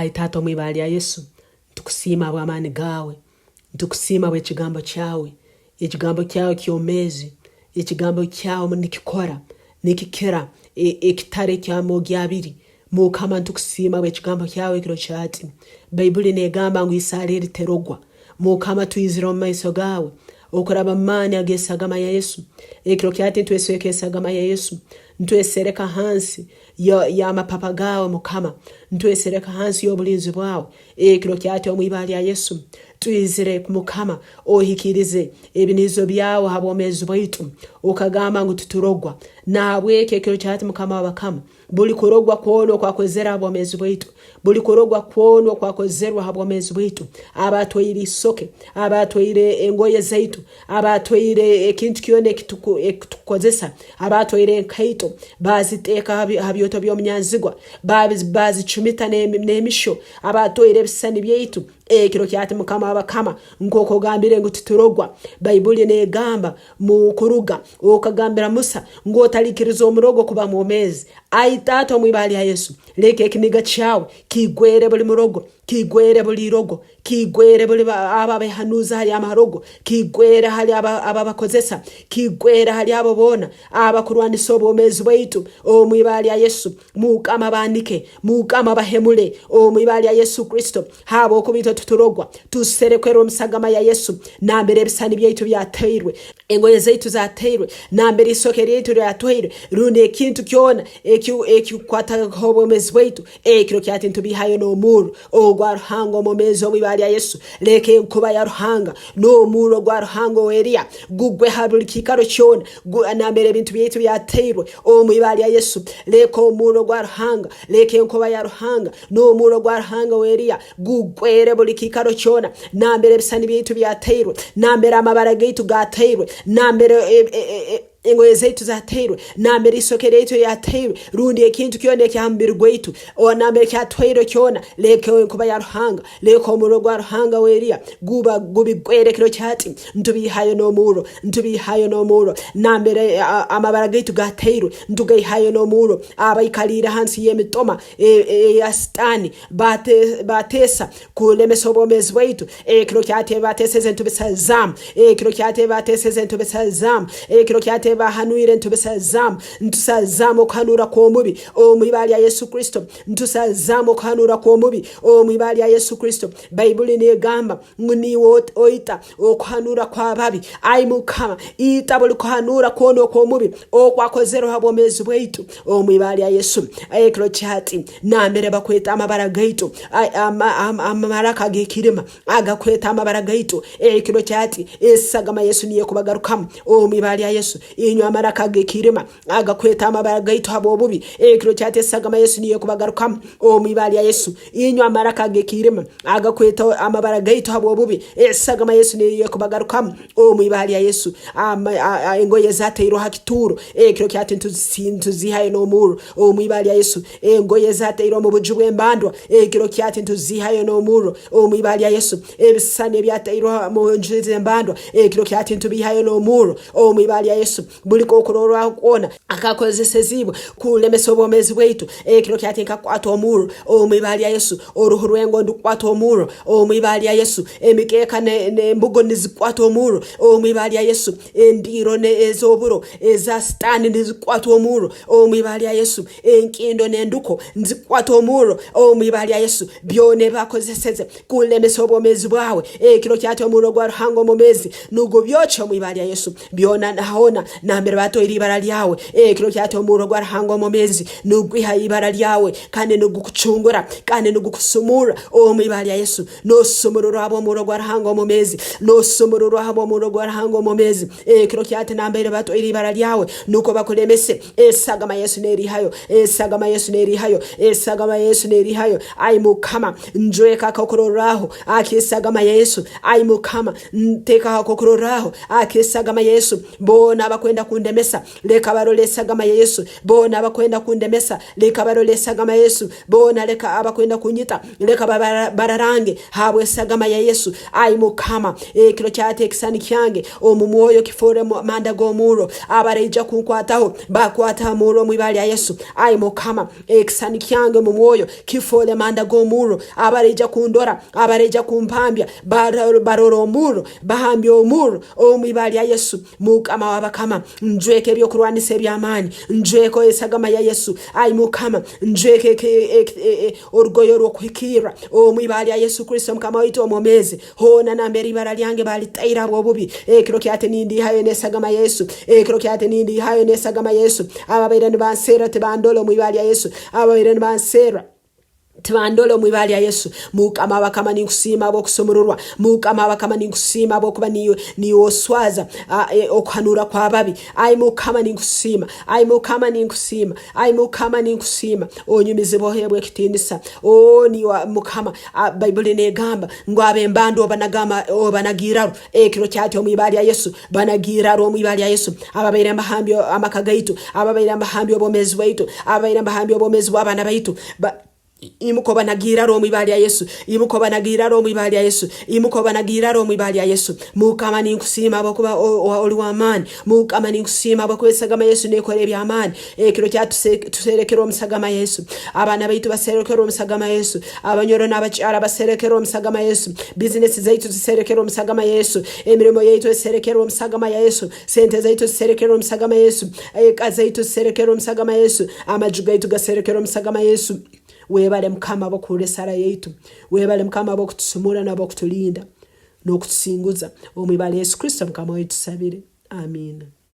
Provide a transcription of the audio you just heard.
Ai Taata omu ibara lya Yesu, nitukusiima habw'amaani gaawe. Nitukusiima habw'ekigambo kyawe. Ekigambo kyawe kyomeezi. Ekigambo kyawe nikikora, nikikira ekitara eky'amoogi abiri. Mukama nitukusiima habw'ekigambo kyawe ekiro kya hati. Baibuli negamba ngu Isareri terogwa. Mukama twizire omu maiso gaawe okuraba mu maani ag'esagama ya Yesu. Ekiro kya hati nitwesweka esagama ya Yesu. Nitwesereka hansi y'amapapa gaawe Mukama. Nitwesereka hansi y'obulinzi bwawe. Ekiro kya hati omu ibara lya Yesu twizire Mukama ohikiirize ebinihizo byawe ha bwomeezi bwaitu. Okagamba ngu titurogwa. Nahabweki ekiro kya hati Mukama w'abakama, Buli kurogwa kwona okwakozere ha bwomeezi bwaitu, buli kurogwa kwona okwakozerwe ha bwomeezi bwaitu, abaatwaire isoke, abaatwaire engoye zaitu, abaatwaire ekintu kyona ekitukukozesa, abaatwaire enkaito baaziteeka ha byoto by'omunyanzigwa, baazicumita n'emisho, abaatwaire ebisisani byaitu, Ekiro kyati Mukama w'abakama, nk'oku ogambire ngu titurogwa. Baibuli n'egamba mu Kuruga, okagambira Musa ngu otaliikiriza omurogo kuba mwomeezi. Ai Taata, omu ibara lya Yesu, leka ekiniga kyawe kigwere buli murogo, kigwere buli irogo, kigwere buli abo abehanuuza hali amarogo, kigwere hali ababakozesa, kigwere hali abo boona abakurwanisa obwomeezi bwaitu, omu ibara lya Yesu. Mukama baanike, Mukama bahemule, omu ibara lya Yesu Kristo, habwokuba itwe tuturogwa, tuserekwerwe omu sagama ya Yesu, nambere ebisani byaitu byatairwe, engoye zaitu zatairwe, nambere isoke lyaitu lyatwairwe, rundi ekintu kyona ekikukwataho obwomeezi bwaitu, ekiro kyati nitubihayo n'omurro ogwa Ruhanga omwomeezi omu ibara lya Yesu. Leka enkuba ya Ruhanga n'omurro gwa Ruhanga owa Eriya gugwe ha buli kiikaro kyona nambere ebintu byaitu byatairwe omu ibara lya Yesu. Leka omurro gwa Ruhanga, leka enkuba ya Ruhanga n'omurro gwa Ruhanga wa Eriya gugwere buli kiikaro kyona nambere ebisani byaitu byatairwe, nambere amabara gaitu gatairwe, nambere engoye zaitu zatairwe, nambere isoke lyaitu lyatairwe, rundi ekintu kyona ekya ha mubiri gwaitu nambere kyatwairwe kyona. Leka enkuba ya Ruhanga, leka omurro gwa Ruhanga wa Eriya guba gubigwere ekiro kyati. Ntubiihayo n'omurro, ntubiihayo n'omurro, nambere amabara gaitu gatairwe, ntugaihayo n'omurro. Abaikaliire hansi y'emitoma eya Sitaani bateesa kulemesa obwomeezi bwaitu, ekiro kyati ebi bateeseze ntubisazaamu, ekiro kyati ebi bateeseze ntubisazaamu, ekiro kyati ebi bahanuire ntubisazaamu. Ntusazaamu okuhanuura kw'omubi omu ibara lya Yesu Kristo. Ntusazaamu okuhanuura kw'omubi omu ibara lya Yesu Kristo. Baibuli negamba ngu niiwe oita okuhanuura kw'ababi. Ai Mukama, ita buli kuhanuura kwona okw'omubi okwakozerwe ha bwomeezi bwaitu omu ibara lya Yesu. Ekiro kyati nambere bakweta amabara gaitu, amaraka ag'ekiirima agakweta amabara gaitu, ekiro kyati esagama Yesu niyo ekubagarukamu omu ibara lya Yesu. Inywe amaraka ag'ekiirima agakweta amabara gaitu habw'obubi, ekiro kyati esagama Yesu niyo ekubagarukamu omu ibara lya Yesu. Inywe amaraka ag'ekiirima agakweta amabara gaitu habw'obubi, esagama Yesu niyo ekubagarukamu omu ibara lya Yesu. Engoye ezatairwe ha kituuro, ekiro kyati nituziihayo n'omurro omu ibara lya Yesu. Engoye ezatairwe omu buju bw'embandwa, ekiro kyati nituziihayo n'omurro omu ibara lya Yesu. Ebisisani ebyatairwe mu nju z'embandwa, ekiro kyati nitubiihayo n'omurro omu ibara lya Yesu. Buli kokurorwaho kwona akakozeseziibwe kulemesa obwomeezi bwaitu, ekiro kyati nkakwata omurro omu ibara lya Yesu. Oruhu rw'engo ndukwata omurro omu ibara lya Yesu. Emikeeka n'embugo nizikwata omurro omu ibara lya Yesu. Endiiro ez'oburo eza Sitaani nizikwata omurro omu ibara lya Yesu. Enkindo n'enduko nizikwata omurro omu ibara lya Yesu. Byona ebi bakozeseze kulemesa obwomeezi bwawe, ekiro kyati omurro gwa Ruhanga omwomeezi nugubyokya omu ibara lya Yesu. Byona na hoona nambere batoire ibara lyawe, ekiro kyati omurro gwa Ruhanga omwomeezi nugwiha ibara lyawe kandi nigukucungura kandi nigukusumurra omu ibara lya Yesu. Nosumururwa habw'omurro gwa Ruhanga omwomeezi, nosumururwa habw'omurro gwa Ruhanga omwomeezi. Ekiro kyati nambere batoire ibara lyawe nukwo bakulemese, esagama Yesu nerihayo, esagama Yesu nerihayo, esagama Yesu nerihayo. Ai Mukama, njweka akokurorraho ak'esagama ya Yesu. Ai Mukama, ntekaho akokurorraho ak'esagama ya Yesu. Boona abakwenda. abakwenda kundemesa, leka barole esagama ya Yesu. Boona abakwenda kundemesa, leka barole esagama ya Yesu. Boona leka abakwenda kunyita, leka bararange habw'esagama ya Yesu. Ai Mukama, ekiro kyata ekisani kyange omu mwoyo kifoore manda g'omurro. Abaraija kunkwataho, bakwate ha murro omu ibara lya Yesu. Ai Mukama, Ekisani kyange omu mwoyo kifoole manda g'omurro, abaraija kundora, abaraija kumpambya, barora omurro, bahambye omurro omu ibara lya Yesu. Mukama w'abakama, njweka eby'okurwanisa eby'amaani, njweka esagama ya Yesu. Ai Mukama, njweka orugoye orw'okuhikirra omu ibara lya Yesu Kristo Mukama waitu omwomeezi. Hoona nambere ibara lyange baalitaire habw'obubi, ekiro kyate nindiihayo n'esagama ya Yesu, ekiro kyate nindiihayo n'esagama ya Yesu. Ababaire nibanserra tibandole omu ibara lya Yesu, ababaire nibanserra tibandole omu ibara lya Yesu. Mukama w'abakama ninkusiima habw'okusumururwa, Mukama w'abakama ninkusiima habw'okuba niiwe niiwe oswaza e, okuhanuura kw'ababi. Ai Mukama ninkusiima, ai Mukama ninkusiima, ai Mukama ninkusiima, onyumizibwe oheebwe ekitiinisa. Oo niiwe Mukama. Baibuli negamba ngu ab'embandwa obanaga iraro ekiro kyati omu ibara lya Yesu, banaga iraro omu ibara lya Yesu. Ababaire mbahambya amaka gaitu, ababaire mbahambya obwomeezi bwaitu, ababaire mbahambya obwomeezi bw'abaana baitu, imuka obanaga iraro omu ibara lya Yesu, imuka obanaga iraro omu ibara lya Yesu, imuka obanaga iraro omu ibara lya Yesu. Mukama ninkusiima habwokuba oli w'amaani. Mukama ninkusiima habwokuba esagama Yesu nekora eby'amaani. Ekiro kya tuserekerwe omu sagama Yesu. Abaana baitu baserekerwe omu sagama Yesu. Abanyoro n'abakyara baserekerwe omu sagama Yesu. Bizinesi zaitu ziserekerwe omu sagama Yesu. Emirimo yaitu eserekerwe omu sagama ya Yesu. Sente zaitu ziserekerwe omu sagama Yesu. Eka zaitu ziserekerwe omu sagama Yesu. Amaju gaitu gaserekerwe omu sagama Yesu. Webale Mukama habw'okuhurra esara yaitu. Webale Mukama habw'okutusumura n'habw'okutulinda n'okutusinguza. Omu ibara Yesu Kristo Mukama waitu tusabire. Amiina.